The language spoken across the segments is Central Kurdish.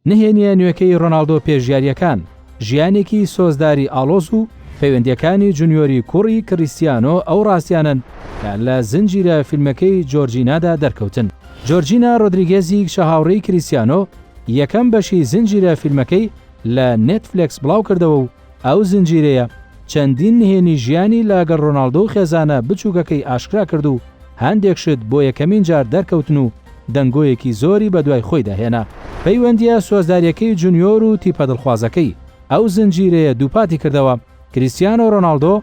نهێنییە نوێکەی رۆناڵدۆ پێش یارییەکان، ژیانێکی سۆزداری ئاڵۆز و پەیوەندییەکانی جونیۆری کوڕی کریستیانۆ ئەو راستیانەن کە لە زنجیرە فیلمەکەی جۆرجینادا دەرکەوتن. جۆرجینا رۆدریگێزی کچە هاوڕێی کریستیانۆ یەکەم بەشی زنجیرە فیلمەکەی لە نێتفلێکس بڵاوکردەوە و ئەو زنجیرەیە چەندین نهێنی ژیانی لەگەڵ رۆناڵدۆ و خێزانە بچووکەکەی ئاشکرا کرد و هەندێک شت بۆ یەکەمین جار دەرکەوتن و دەنگۆیەکی زۆری بەدوای خۆیدا هێنا. پەیوەندییە سۆزدارییەکەی جونیۆر و تیپە دڵخوازەکەی، ئەو زنجیرەیە دووپاتی کردەوە کریستیانۆ رۆناڵدۆ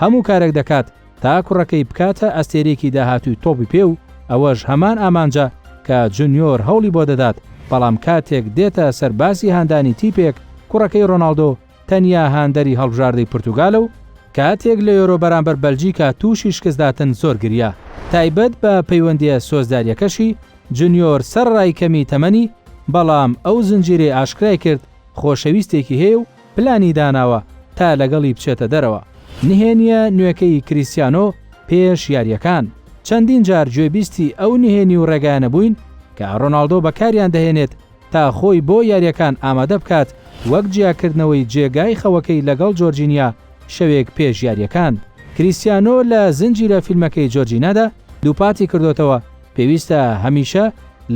هەموو کارێک دەکات تا کوڕەکەی بکاتە ئەستێرەیەکی داهاتووی تۆپی پێ و ئەوەش هەمان ئامانجە کە جونیۆر هەوڵی بۆ دەدات، بەڵام کاتێک دێتە سەر باسی هاندانی تیپێک، کوڕەکەی رۆناڵدۆ تەنیا هاندەری هەڵبژاردەی پورتوگالە و کاتێک لە یۆرۆ بەرامبەر بەلجیکا تووشی شکستهاتن زۆر گریا. تایبەت بە پەیوەندییە سۆزدارییەکەشی، جونیۆر سەرەڕای کەمی تەمەنی، بەڵام ئەو زنجیرەی ئاشکرای کرد خۆشەویستێکی هەیە و پلانی داناوە تا لەگەڵی بچێتە دەرەوە. نهێنییە نوێکەی کریستیانۆ پێش یارییەکان، چەندین جار گوێبیستی ئەو نهێنی و ڕێگایانە بووین کە ڕۆناڵدۆ بەکاریان دەهێنێت تا خۆی بۆ یارییەکان ئامادە بکات، وەک جیاکردنەوەی جێگای خەوەکەی لەگەڵ جۆرجینیا شەوێک پێش یارییەکان. کریستیانۆ لە زنجیرە فیلمەکەی جۆرجینادا دووپاتی کردۆتەوە پێویستە هەمیشە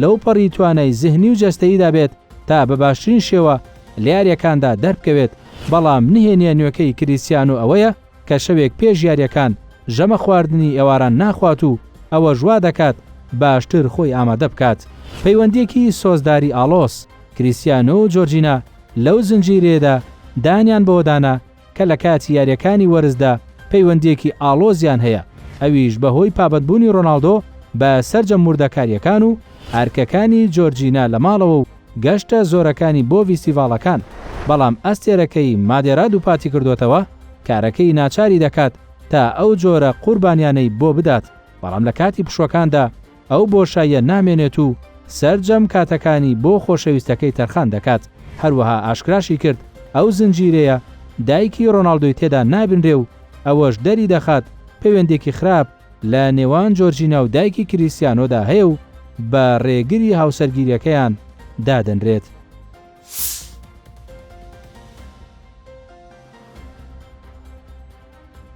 لەوپەڕی توانای زهنی و جەستەییدا بێت تا بە باشترین شێوە لە یارییەکاندا دەربکەوێت، بەڵام نهێنییە نوێکەی کریستیانۆ ئەوەیە کە شەوێک پێش یارییەکان ژەمە خواردنی ئێواران ناخوات و ئەوەش وا دەکات باشتر خۆی ئامادە بکات. پەیوەندییەکی سۆزداری ئاڵۆز، کریستیانۆ و جۆرجینا لەو زنجیرەیەدا دانیان بەوەدانا کە لە کاتی یارییەکانی وەرزدا پەیوەندییەکی ئاڵۆزیان هەیە، ئەویش بەهۆی پابەندبوونی رۆناڵدۆ بە سەرجەم وردەکارییەکان و ئەرکەکانی جۆرجینا لە ماڵەوە و گەشتە زۆرەکانی بۆ ڤیستیڤاڵەکان، بەڵام ئەستێرەکەی مادێرا دووپاتیکردۆتەوە کارەکەی ناچاری دەکات تا ئەو جۆرە قوربانیانەی بۆ بدات، بەڵام لە کاتی پشووەکاندا ئەو بۆشاییە نامێنێت و سەرجەم کاتەکانی بۆ خۆشەویستەکەی تەرخان دەکات، هەروەها ئاشکراشی کرد ئەو زنجیرەیە دایکی رۆناڵدۆی تێدا نابینرێ و ئەوەش دەری دەخات پەیوەندیەکی خراپ لە نێوان جۆرجینا و دایکی کریستیانۆدا هەیە و بە رێگری هاوسەرگیریەکەیان دادەنرێت.